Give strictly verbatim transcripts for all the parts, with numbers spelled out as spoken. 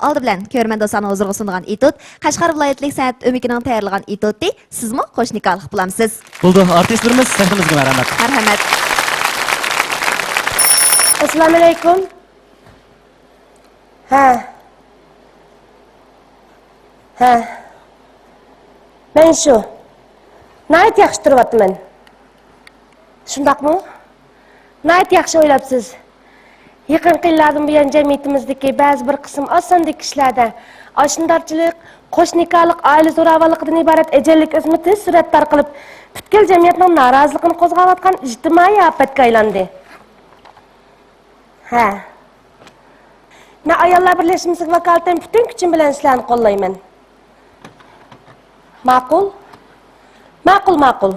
ئالدى بىلەن كۆرۈرمەن دوستلارنىڭ ھۇزۇرىغا سۇنىدىغان ئېتيۇد، قەشقەر ۋىلايەتلىك سەنئەت ئۆمىكىنىڭ تەييارلىغان ئېتيۇدى، سىزمۇ قوش نىكاھلىق بولامسىز؟ بولدى، ئارتىسلىرىمىز، سەھنىمىزگە مەرھەمەت. مەرھەمەت. ئەسسالامۇئەلەيكۇم. ھە. ھە. مەن شۇ. ناھايىتى ياخشى تۇرۇۋاتىمەن. شۇنداقمۇ؟ ناھايىتى ياخشى ئويلاپسىز. يېقىنقى يىللاردىن بۇيان جەمئىيىتىمىزدىكى بەزى بىر قىسىم ئاز ساندىكى كىشىلەردە ئاشنىدارچىلىق، قوش نىكاھلىق ئائىلە زوراۋانلىقىدىن ئىبارەت ئەجەللىك ئۆسمە تېز سۈرئەتتە تارقىلىپ، پۈتكۈل جەمئىيەتنىڭ نارازىلىقىنى قوزغاۋاتقان ئىجتىمائىي ئاپەتكە ئايلاندى. ھە. مەن ئاياللار بىرلەشمىسىگە ۋاكالىتەن پۈتۈن كۈچۈم بىلەن سىلەرنى قوللايمەن. ماقۇل؟ ماقۇل، ماقۇل.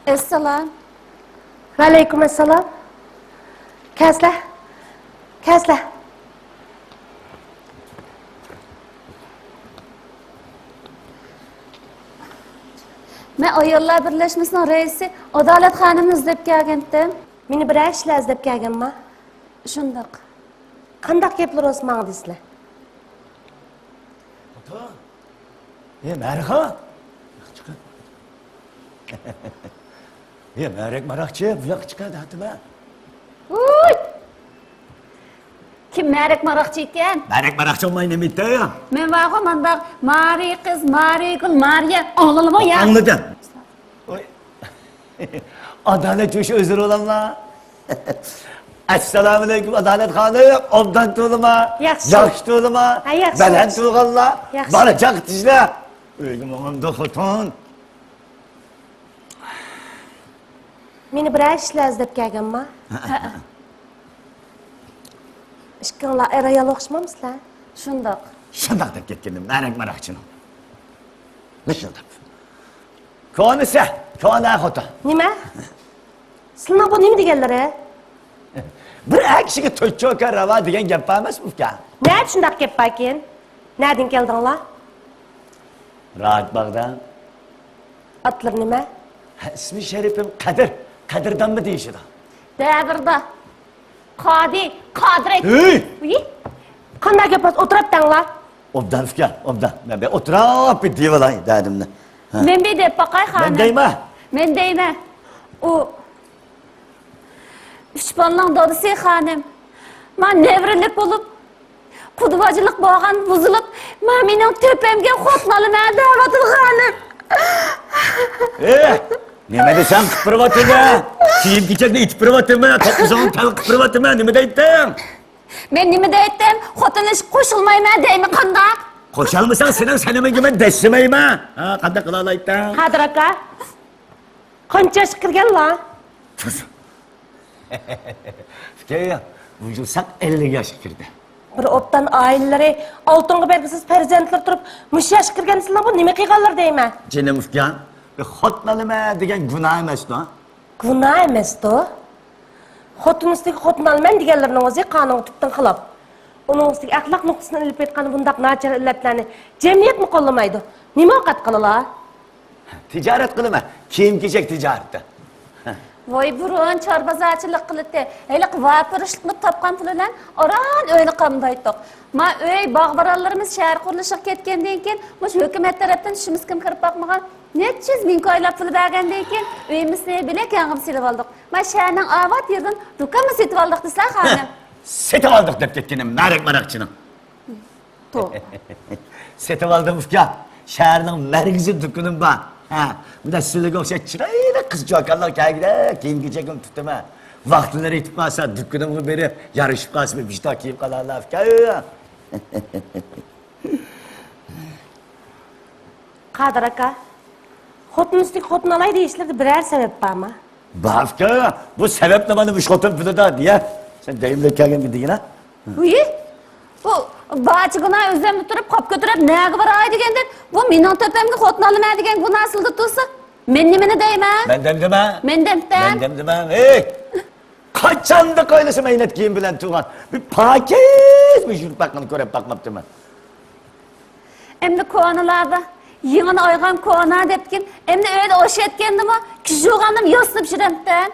ئەسسالام. ۋەئەلەيكۇم ئەسسالام. كەلسىلە. كەلسىلە. مەن ئاياللار بىرلەشمىسىنىڭ رەئىسى ئادالەت خانىمنى ئىزدەپ كەلگەنتىم. مېنى بىرەر ئىشلار ئىزدەپ كەلگەنما؟ شۇنداق. قانداق گەپلىرى بولسا ماڭا دېسىلە. خوتۇن! ئى، مەرىخان! ياق، چىقىڭ. ئى، مەرەك ماراقچى، بۇ ياققا چىقىڭ دەۋاتىمەن. ۋۇي! كىم مەرەك ماراقچى ئىكەن؟ مەرەك ماراقچى بولماي نېمە ئىتى؟ مەن بارغۇ مانداق مارى قىز، مارى گۈل، مارىيە ئاڭلىدىمۇ يا؟ ئاڭلىدىم. ۋوي. ئادالەت جۇش ئۆزلىرى بولاملا. ئەسسالامۇئەلەيكۇم ئادالەت خانىم، ئوبدان تۇرۇلما؟ ياخشى. ياخشى تۇرۇلما؟ ھە، ياخشى. بەلەن تۇرغانلا؟ ياخشى. بالا چاقا تىزلا. ئۆيگە ماڭامدۇ خوتۇن؟ مېنى بىرەر ئىشلار ئىزدەپ كەلگەنما؟ ھە. ئىككىڭلار ئەر-ئايال ئوخشىمامسىلەر؟ شۇنداق. شۇنداق دەپ كەتكىنىم، مەرەك ماراقچىنىڭ. لىشىلداپ. كونىسى، كونا خوتۇن. نېمە؟ سىلىنىڭ بۇ نېمە دېگەنلىرى؟ بىر ئەر كىشىگە تۆت چوكان راۋا دېگەن گەپ بار ئەمەسمۇ ئۇكا؟ نەدە شۇنداق گەپ باركىن؟ نەدىن كەلدىڭلار؟ راھەت باغدا. ئاتلىرى نېمە؟ ھە، ئىسمى شەرىپىم قەدىر. قەدىردانمۇ دېيىشىدۇ. دەۋردا. قادى، قادىر ئېيت. ھېي! ۋىي! قانداق گەپ بولسا ئولتۇراپ دەڭلار. ئوبدان ئۇكا، ئوبدان. مەن بىر ئولتۇراپ بىر دېيىۋالاي دەردىمنى. ھە. مەن بىر دەپ باقاي، خانىم. مەن دەيمە. مەن دەيمە. ئۇ ئۈچ بالىنىڭ دادىسى، خانىم. ما نەۋرىلىك بولۇپ، قۇدا باجىلىق بولغان بۇزۇلۇپ، ما مېنىڭ تۆپەمگە خوتۇن ئالىمەن دەۋاتىدۇ، خانىم. ئېھ، نېمە دېسەڭ قىپىرىۋاتىمەن. كىيىم-كېچەكنى ئېتىپ بېرىۋاتىمەن، توپىزىڭنى تەل قىپىرىۋاتىمەن، نېمە دەيتتىڭ؟ مەن نېمە دەيتتىم؟ خوتۇن ئىشقا قوشۇلمايمەن دەيمەن، قانداق؟ قوشالمىساڭ سېنىڭ سەنىمىڭگە مەن دەسسىمەيمەن. ھا، قانداق قىلالايتتىڭ؟ قادىر ئاكا، قانچە ياشقا كىرگەنلار؟ ئۇكايە، بۇ يىل ساق ئەللىك ياشقا كىردى. بىر ئوبدان ئائىلىلىرى ئالتۇنغا بەرگۈسىز پەرزەنتلىرى تۇرۇپ، مۇشۇ ياشقا كىرگەنسىلەر، بۇ نېمە قىلغانلىرى دەيمەن؟ جېنىم ئۇكا، بىر خوتۇن ئالىمەن دېگەن گۇناھ ئەمەستۇ؟ گۇناھ ئەمەستۇ؟ خوتۇن ئۈستىگە خوتۇن ئالىمەن دېگەنلىرىنىڭ ئۆزى قانۇنغا تۈپتىن خىلاپ. ئۇنىڭ ئۈستىگە ئەخلاق نۇقتىسىدىن ئېلىپ ئېيتقاندا، بۇنداق ناچار ئىللەتلەرنى جەمئىيەتمۇ قوللىمايدۇ. نېمە ئوقەت قىلىلا؟ تىجارەت قىلىمەن. كىيىم-كېچەك تىجارىتى. ۋاي، بۇرۇن چارۋا بازارچىلىق قىلاتتى. ھېلىقى ۋاپۇرۇشلۇق قىلىپ تاپقان پۇلى بىلەن ئاران ئۆينى قامدايتتۇق. ما ئۆي باغ-بارانلىرىمىز شەھەر قۇرۇلۇشىغا كەتكەندىن كېيىن، مۇشۇ ھۆكۈمەت تەرەپتىن چۈشىمىزگىمۇ كىرىپ باقمىغان نەچچە يۈز مىڭ كويلاپ پۇل بەرگەندىن كېيىن، ئۆيىمىزنى بىلەك ياڭغىدە سېلىۋالدۇق. ما شەھەرنىڭ ئاۋات يېرىدىن دۇكانمۇ سېتىۋالدۇق دېسە، خانىم. سېتىۋالدۇق دەپ كەتكىنىم، مەرەك ماراقچىنىڭ. توغرا. سېتىۋالدىم ئۇكا. شەھەرنىڭ مەركىزىي دۇكىنىم بار. ھە، مۇنداق سىلىگە ئوخشاش چىرايلىق قىز-چوكانلار كەلگۈدەك كىيىم-كېچەكنى تۇتىمەن. ۋاقىتلىرى يېتىپ قالسا، دۇكىنىمغا بېرىپ، يارىشىپ قالسا، بىر بىشتا كىيىپ قالارلار ئۇكا. قادىر ئاكا، خوتۇن ئۈستىگە خوتۇن ئالاي دېيىشلىرىدە بىرەر سەۋەب بارمۇ؟ بار ئۇكا، بۇ سەۋەبنى مانا مۇشۇ خوتۇن بىلىدۇ دېيە. سەن دەيملەپ كەلگەنگە دېگىنە. ۋىي، بۇ بارچە گۇناھ ئۆزۈمدە تۇرۇپ، قاپ كۆتۈرۈپ نەگە باراي دېگەندىن، بۇ مېنىڭ تۆپەمگە خوتۇن ئالىمەن دېگەن گۇناھ سىلىدە تۇرسا، مەن نېمىنى دەيمەن؟ مەن دەمدىمە. مەن دەمتەم. مەن دەمدىمە. ھېي! قاچاندا قايلىسا مەينەت كىيىم بىلەن تۇرغان بىر پاكىز بىر يۈرپەقنى كۆرۈپ باقماپتىمەن. ئەمدى كونىلاردا يېڭىنى ئايغان كونا دەپتىكىن، ئەمدى ئۆيدە ئوشۇيەتكەندىمۇ، كىشى يۇغاندىمۇ ياسىنىپ يۈرەمتىم.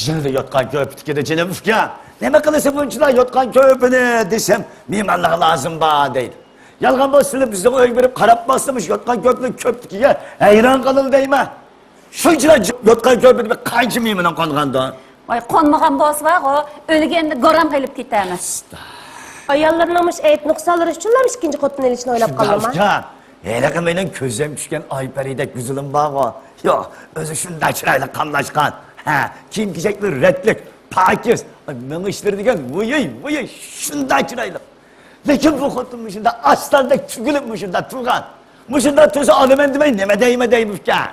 يىلدا يوتقان كۆپۈتكىدە جېنىم ئۇكا، نېمە قىلىسەن بۇنچىلا يوتقان كۆرپىنى دېسەم، مېھمانلارغا لازىم بار دەيدۇ. يالغان بولسىلا بىزنىڭ ئۆيگە بېرىپ قاراپ باقسا، مۇشۇ يوتقان كۆرپىنىڭ كۆپلۈكىگە ھەيران قالىدۇ دەيمەن. شۇنچىلا يوتقان كۆرپىدە بىر قانچە مېھمىنىڭ قونغاندۇ؟ ۋاي، قونمىغان بولسا بارغۇ، ئۆلگەندە گورام قېلىپ كېتەرمىز. ئاياللىرىنىڭ مۇشۇ ئەيىب نۇقسانلىرى ئۈچۈنلا ئىككىنچى خوتۇن ئېلىشنى ئويلاپ قالدىما؟ ئۇكام، ھېلىقى مېنىڭ كۆزۈم چۈشكەن ئايپەرىدەك گۈزىلىم بارغۇ. ياق، ئۆزى شۇنداق چىرايلىق قاملاشقان. ھە، كىيىم-كېچەكلىرى رەتلىك، پاكىز. ئاي، مېڭىشلىرى دېگەن ۋۇيۇي، ۋۇيۇي، شۇنداق چىرايلىق. لېكىن بۇ خوتۇن مۇشۇنداق ئاستاندەك تۈگۈلۈپ مۇشۇنداق تۇرغان. مۇشۇنداق تۇرسا ئالىمەن دېمەي نېمە دەيمەن دەيمىكەن؟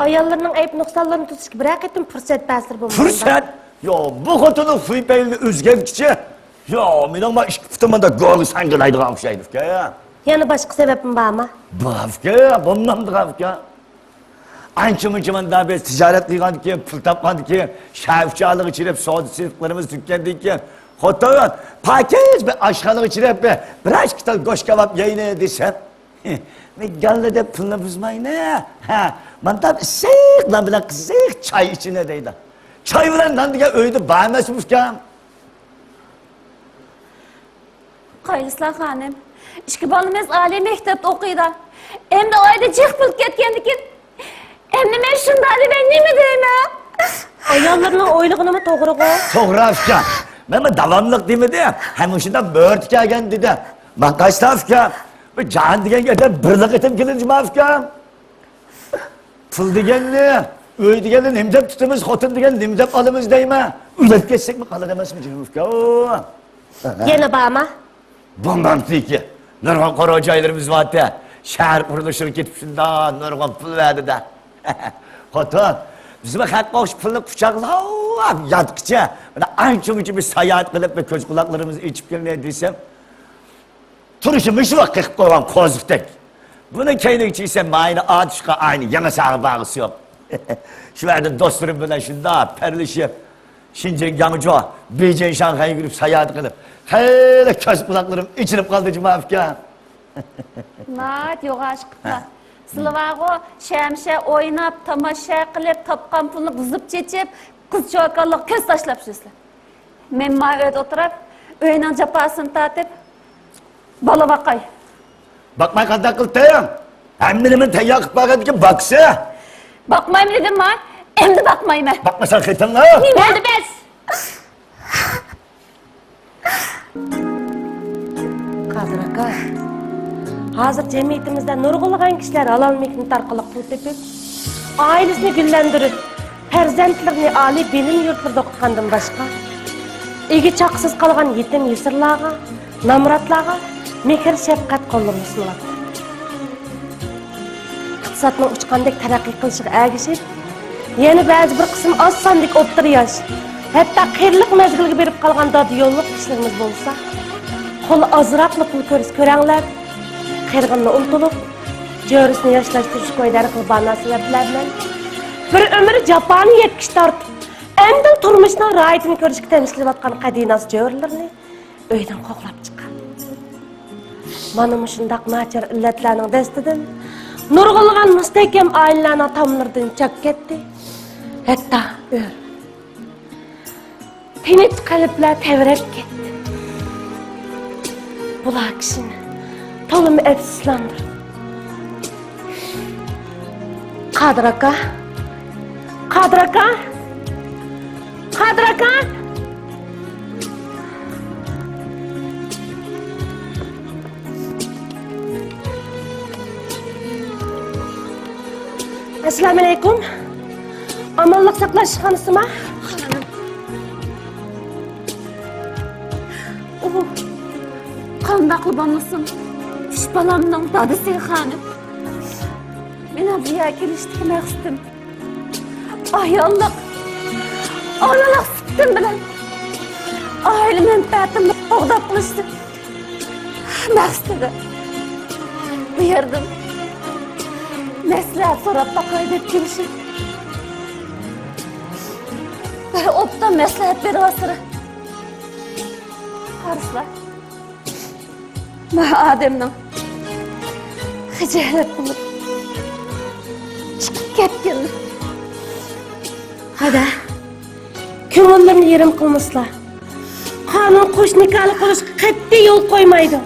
ئاياللىرىنىڭ ئەيىب نۇقسانلىرىنى تۈزىتىشكە بىرەر قېتىم پۇرسەت بەرسىلە بولمامدۇ؟ پۇرسەت؟ ياق، بۇ خوتۇننىڭ خۇي پەيلىنى ئۆزگەرتكۈچە. ياق، مېنىڭ ما ئىككى پۇتۇم مۇنداق گولى ساڭگىلايدىغان ئوخشايدۇكەن. يەنە باشقا سەۋەبمۇ بارمۇ؟ باركەن، بولمامدىغانكەن. ئانچە-مۇنچە مۇنداق بىز تىجارەت قىلغاندىكىن، پۇل تاپقاندىكىن، شەھەر ئۇچارلىقىغا چىرىپ سودا سېتىقلىرىمىز تۈگىگەندىن كېيىن، خوتۇن، پاكىز بىر ئاشخانىغا چىرىپ بىر، بىر ئىككى تال گۆش كاۋاپ يەيلى دېسەم، مەن گاللا دەپ پۇلنى بۇزمايمەن. ھە، مانداق ئىسسىق نان بىلەن قىزىق چاي ئىچىلى دەيدۇ. چاي بىلەن نان دېگەن ئۆيدە بار ئەمەسمۇ ئۇكام؟ قايسىلا خانىم، ئىككى بالىمىز ئالىي مەكتەپتە ئوقۇيدۇ. ئەمدى ئايدا جىق پۇل كەتكەندىكىن، ئەمدى مەن شۇنداق دېمەي نېمە دەيمەن؟ ئاياللىرىنىڭ ئويلىغىنىمۇ توغرىغۇ. توغرا ئۇكام. مەن داۋاملىق دېمىدىم. ھەم مۇشۇنداق مۆرىتى كەلگەن دېدىم. ماڭقاشتا ئۇكام. بۇ جان دېگەن گەپلەر بىرلا قېتىم كېلىدىجۇما ئۇكام؟ پۇل دېگەننى، ئۆي دېگەننى نېمە دەپ تۇتىمىز، خوتۇن دېگەننى نېمە دەپ ئالىمىز دەيمەن. ئۆلۈپ كەتسەكمۇ قالىدۇ ئەمەسمۇ جېنىم ئۇكا؟ يەنە بارمۇ؟ بولمامتىكى. نۇرغۇن قورۇ جايلىرىمىز بارتى. شەھەر قۇرۇلۇشىغا كېتىپ شۇنداق نۇرغۇن پۇل بەردى-دە. خوتۇن، بىزمۇ خەققە ئوخشاپ پۇلنى قۇچاقلاپ ياتقىچە، مانا ئانچە-مۇنچە بىر ساياھەت قىلىپ، بىر كۆز قۇلاقلىرىمىز ئېچىپ كېلىنەي دېسەم، تۇرۇشى مۇشۇ ۋاقىت قىلىپ قويغان قوزۇقتەك. بۇنى كەينىگە چىيسەم، ماينى ئاتۇشقا ئاينى يېڭى ساغا بارغۇسى يوق. شۇ يەردە دوستلىرىم بىلەن شۇنداق پەرلىشىپ، شىنجېڭ، گاڭجۇ، بېيجىڭ، شاڭخەيگە يۈرۈپ ساياھەت قىلىپ، خېلى كۆز قۇلاقلىرىم ئېچىلىپ قالدى جۇما ئۇكا. ناھايىتى يوغان ئىش قىپلا. ھە. سىلە بارغۇ، شەمشە ئويناپ، تاماشا قىلىپ، تاپقان پۇلنى بۇزۇپ چېچىپ، قىز چوكانلىققا كۆز تاشلاپ يۈرسىلە. مەن ما ئۆيدە ئولتۇرۇپ، ئۆينىڭ جاپاسىنى تارتىپ، بالا باقاي. باقماي قانداق قىلدىڭ؟ ھەممىنى مەن تەييار قىلىپ بەرگەندىكىن باقسا. باقمايمەن دېدىمما، ئەمدى باقمايمەن. باقمىساڭ خېتىڭنى. نېمە دېدىڭىز؟ قادىر ئاكا، ھازىر جەمئىيىتىمىزدە نۇرغۇنلىغان كىشىلەر ھالال مېھنىتى ئارقىلىق پۇل تېپىپ، ئائىلىسىنى گۈللەندۈرۈپ، پەرزەنتلىرىنى ئالىي بىلىم يۇرتلىرىدا ئوقۇتقاندىن باشقا، ئىگە-چاقىسىز قالغان يېتىم-يېسىرلارغا، نامراتلارغا مېھىر-شەپقەت قوللىرىنى سۇنۇۋاتىدۇ. ئىقتىسادنىڭ ئۇچقاندەك تەرەققىي قىلىشىغا ئەگىشىپ، يەنە بەزى بىر قىسىم ئاز ساندىكى ئوتتۇرا ياش، ھەتتا قېرىلىق مەزگىلگە بېرىپ قالغان دادا يوللۇق كىشىلىرىمىز بولسا، قولى ئازراقلا پۇل كۆرسە كۆرەڭلەپ، قىرغىننى ئۇنتۇلۇپ، جۆرىسىنى ياشلاشتۇرۇش كويىدا ھەر خىل باھانە-سەۋەبلەر بىلەن بىر ئۆمۈر جاپانى يەتكۈچە تارتىپ، ئەمدىلا تۇرمۇشنىڭ راھىتىنى كۆرۈشكە تەمشىلىۋاتقان قەدىناس جۆرىلىرىنى ئۆيدىن قوغلاپ چىقاردى. مانا مۇشۇنداق ناچار ئىللەتلەرنىڭ دەستىدىن نۇرغۇنلىغان مۇستەھكەم ئائىلىلەرنىڭ تاملىرىدىن چاك كەتتى. ھەتتا ئۆر، تىنچ قەلبلەر تەۋرەپ كەتتى. بۇلار كىشىنى تولىمۇ ئەپسۇسلاندۇرىدۇ. قادىر ئاكا، قادىر ئاكا، قادىر ئاكا. ئەسسالامۇئەلەيكۇم. ئامانلىق ساقلاش ئىشخانىسىما؟ خانىم. ئۇ قانداقلا بولمىسۇن، ئۈچ بالامنىڭ دادىسى خانىم. مېنىڭ بۇ يەرگە كېلىشتىكى مەقسىتىم ئاياللىق، ئانىلىق سۈپىتىم بىلەن ئائىلە مەنپەئەتىمنى قوغداپ قېلىشتىن مەقسىتىدە بۇ يەردىن مەسلىھەت سوراپ باقاي دەپ كېلىشىم. بىر ئوبدان مەسلىھەت بېرىۋاتسىلە. قارىسىلا، ما ئادەمنىڭ خىجالەت بولۇپ چىقىپ كەتكىنى. ھەدە. كۆڭۈللىرىنى يېرىم قىلمىسىلا. قانۇن قوش نىكاھلىق بولۇشقا قەتئىي يول قويمايدۇ.